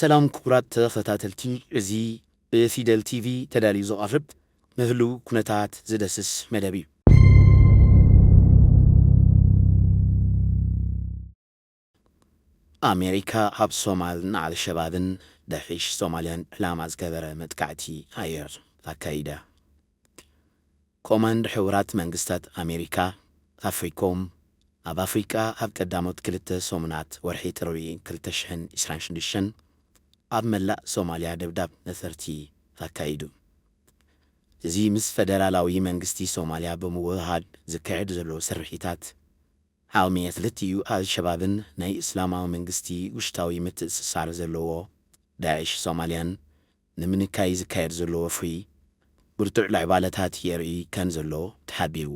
ሰላም ክቡራት ተኸታተልቲ፣ እዚ ብፊደል ቲቪ ተዳልዩ ዝቐርብ ንህሉው ኩነታት ዝደስስ መደብ እዩ። ኣሜሪካ ኣብ ሶማል ንኣልሸባብን ዳዒሽ ሶማልያን ዕላማ ዝገበረ መጥቃዕቲ ኣየር ኣካይዳ። ኮማንድ ሕቡራት መንግስታት ኣሜሪካ፣ ኣፍሪኮም፣ ኣብ ኣፍሪቃ ኣብ ቀዳሞት ክልተ ሰሙናት ወርሒ ጥሪ ክልተ ሽሕን ዕስራን ሽዱሽተን ኣብ መላእ ሶማልያ ደብዳብ ነፈርቲ ኣካይዱ። እዚ ምስ ፈደራላዊ መንግስቲ ሶማልያ ብምውህሃድ ዝካየድ ዘሎ ስርሒታት፣ ዓቕሚ ክልቲኡ ኣልሸባብን ናይ እስላማዊ መንግስቲ ውሽጣዊ ምትእስሳር ዘለዎ ዳዒሽ ሶማልያን ንምንካይ ዝካየድ ዘሎ ወፍሪ ብርቱዕ ዕባለታት የርኢ ከም ዘሎ ተሓቢሩ።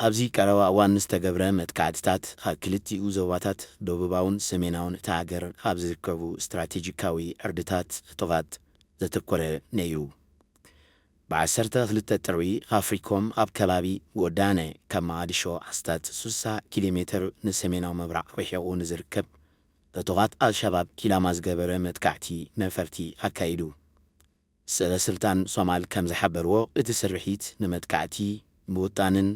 ኣብዚ ቀረባ እዋን ዝተገብረ መጥቃዕትታት፣ ኣብ ክልቲኡ ዞባታት ደቡባውን ሰሜናውን እታ ሃገር ኣብ ዝርከቡ ስትራቴጂካዊ ዕርድታት ዕጡቓት ዘተኮረ ነይሩ። ብዓሰርተ ክልተ ጥሪ ኣፍሪኮም ኣብ ከባቢ ጎዳነ ካብ መቓድሾ ኣስታት ስሳ ኪሎ ሜትር ንሰሜናዊ ምብራቕ ርሒቑ ንዝርከብ ዕጡቓት ኣልሸባብ ኢላማ ዝገበረ መጥቃዕቲ ነፈርቲ ኣካይዱ። ሰበ ስልጣን ሶማል ከም ዝሓበርዎ፣ እቲ ስርሒት ንመጥቃዕቲ ምውጣንን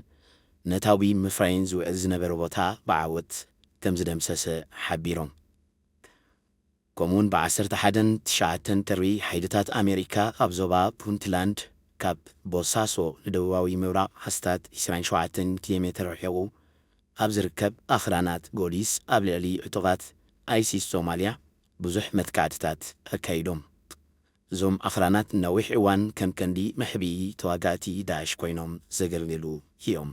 ነታዊ ምፍራይን ዝውዕል ዝነበረ ቦታ ብዓወት ከም ዝደምሰሰ ሓቢሮም። ከምኡውን ብ ዓሰርተ ሓደን ትሽዓተን ጥሪ ሓይልታት ኣሜሪካ ኣብ ዞባ ፑንትላንድ ካብ ቦሳሶ ንደቡባዊ ምብራቕ ኣስታት ዕስራን ሸውዓተን ኪሎ ሜትር ርሒቑ ኣብ ዝርከብ ኣኽራናት ጎሊስ ኣብ ልዕሊ ዕጡቓት ኣይሲስ ሶማልያ ብዙሕ መጥቃዕትታት ኣካይዶም። እዞም ኣኽራናት ነዊሕ እዋን ከም ቀንዲ መሕብኢ ተዋጋእቲ ዳዕሽ ኮይኖም ዘገልግሉ እዮም።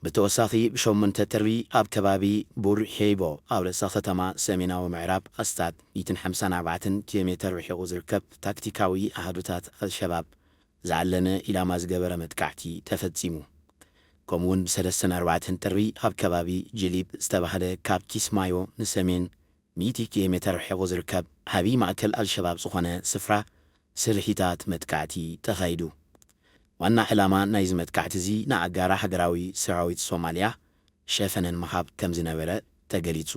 ብተወሳኺ፣ ብሸሞንተ ጥሪ ኣብ ከባቢ ቡር ሄይቦ ኣብ ርእሰ ከተማ ሰሜናዊ ምዕራብ ኣስታት ሚእትን ሓምሳን ኣርባዕተን ኪሎ ሜትር ርሒቑ ዝርከብ ታክቲካዊ ኣሃዱታት ኣልሸባብ ዝዓለመ ኢላማ ዝገበረ መጥቃዕቲ ተፈጺሙ። ከምኡውን ብሰለስተን ኣርባዕተን ጥሪ ኣብ ከባቢ ጅሊብ ዝተባህለ ካብ ኪስማዮ ንሰሜን ሚእቲ ኪሎ ሜትር ርሒቑ ዝርከብ ዓቢ ማእከል ኣልሸባብ ዝኾነ ስፍራ ስርሒታት መጥቃዕቲ ተኻይዱ። ዋና ዕላማ ናይዚ መጥቃዕቲ እዚ ንኣጋራ ሃገራዊ ሰራዊት ሶማልያ ሸፈነ ንምሃብ ከም ዝነበረ ተገሊጹ።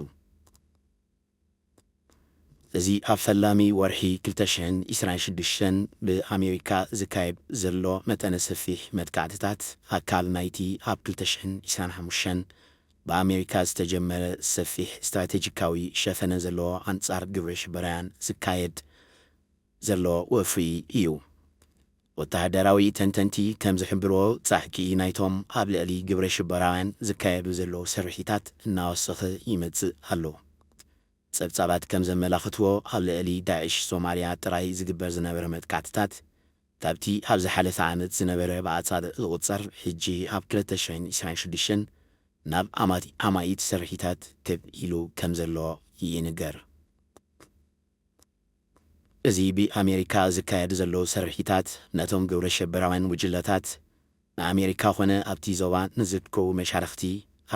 እዚ ኣብ ፈላሚ ወርሒ ክልተ ሽሕን ዕስራን ሽዱሽተን ብኣሜሪካ ዝካየድ ዘሎ መጠነ ሰፊሕ መጥቃዕትታት፣ ኣካል ናይቲ ኣብ ክልተ ሽሕን ዕስራን ሓሙሽተን ብኣሜሪካ ዝተጀመረ ሰፊሕ ስትራቴጂካዊ ሸፈነ ዘለዎ ኣንጻር ግብረ ሽበራውያን ዝካየድ ዘሎ ወፍሪ እዩ። ወተሃደራዊ ተንተንቲ ከም ዝሕብርዎ፣ ጻዕቂ ናይቶም ኣብ ልዕሊ ግብረ ሽበራውያን ዝካየዱ ዘለዉ ስርሒታት እናወሰኸ ይመጽእ ኣሎ። ጸብጻባት ከም ዘመላኽትዎ፣ ኣብ ልዕሊ ዳዕሽ ሶማልያ ጥራይ ዝግበር ዝነበረ መጥቃዕትታት፣ ካብቲ ኣብ ዝሓለፈ ዓመት ዝነበረ ብኣጻብዕ ዝቑጸር፣ ሕጂ ኣብ ክልተ ሽሕን ዕስራን ሽዱሽተን ናብ ኣማቲ-፣ ኣማኢት ስርሒታት ክብ ኢሉ ከም ዘሎ ይንገር። እዚ ብኣሜሪካ ዝካየድ ዘሎ ስርሒታት፣ ነቶም ግብረ ሽበራውያን ጉጅለታት ንኣሜሪካ ኾነ ኣብቲ ዞባ ንዝርከቡ መሻርኽቲ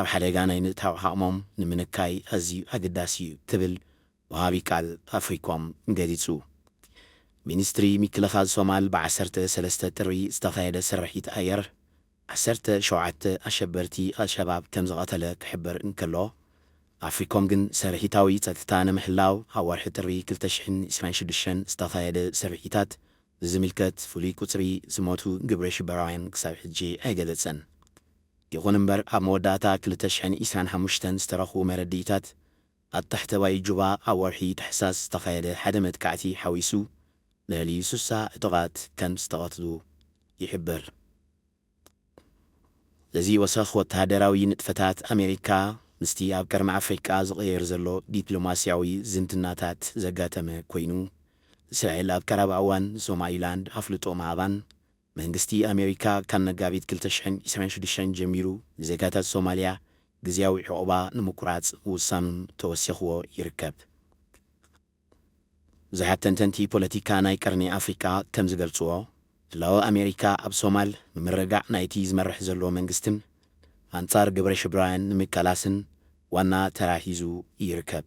ኣብ ሓደጋ ናይ ምእታው ዓቕሞም ንምንካይ ኣዝዩ ኣገዳሲ እዩ ክብል ወሃቢ ቃል ኣፍሪኮም ገሊጹ። ሚኒስትሪ ምክልኻል ሶማል ብ ዓሰርተ ሰለስተ ጥሪ ዝተኻየደ ስርሒት ኣየር ዓሰርተ ሸውዓተ ኣሸበርቲ ኣልሸባብ ከም ዝቐተለ ክሕበር እንከሎ፣ ኣፍሪኮም ግን ስርሒታዊ ጸጥታ ንምሕላው ኣብ ወርሒ ጥሪ ክልተ ሽሕን ዕስራን ሽዱሽተን ዝተኻየደ ስርሒታት ብዝምልከት ፍሉይ ቁጽሪ ዝሞቱ ግብረ ሽበራውያን ክሳብ ሕጂ ኣይገለጸን። ይኹን እምበር፣ ኣብ መወዳእታ ክልተ ሽሕን ዕስራን ሓሙሽተን ዝተረኽቡ መረድኢታት፣ ኣብ ታሕተዋይ ጁባ ኣብ ወርሒ ታሕሳስ ዝተኻየደ ሓደ መጥቃዕቲ ሓዊሱ፣ ልዕሊ ስሳ ዕጡቓት ከም ዝተቐትሉ ይሕበር። እዚ ወሰኽ ወተሃደራዊ ንጥፈታት ኣሜሪካ ምስቲ ኣብ ቀርኒ ኣፍሪቃ ዝቕየር ዘሎ ዲፕሎማስያዊ ዝምድናታት ዘጋጠመ ኮይኑ፣ እስራኤል ኣብ ቀረባ እዋን ሶማሊላንድ ኣፍልጦ ምሃባን፣ መንግስቲ ኣሜሪካ ካብ መጋቢት ክልተ ሽሕን ዕስራን ሽዱሽተን ጀሚሩ ንዜጋታት ሶማልያ ግዝያዊ ዕቑባ ንምቁራጽ ምውሳኑን ተወሲኽዎ ይርከብ። ብዙሓት ተንተንቲ ፖለቲካ ናይ ቀርኒ ኣፍሪቃ ከም ዝገልጽዎ፣ ህላወ ኣሜሪካ ኣብ ሶማል፣ ምምርጋዕ ናይቲ ዝመርሕ ዘሎ መንግስትን ኣንጻር ግብረ ሽብራውያን ንምቀላስን ዋና ተራ ሒዙ ይርከብ።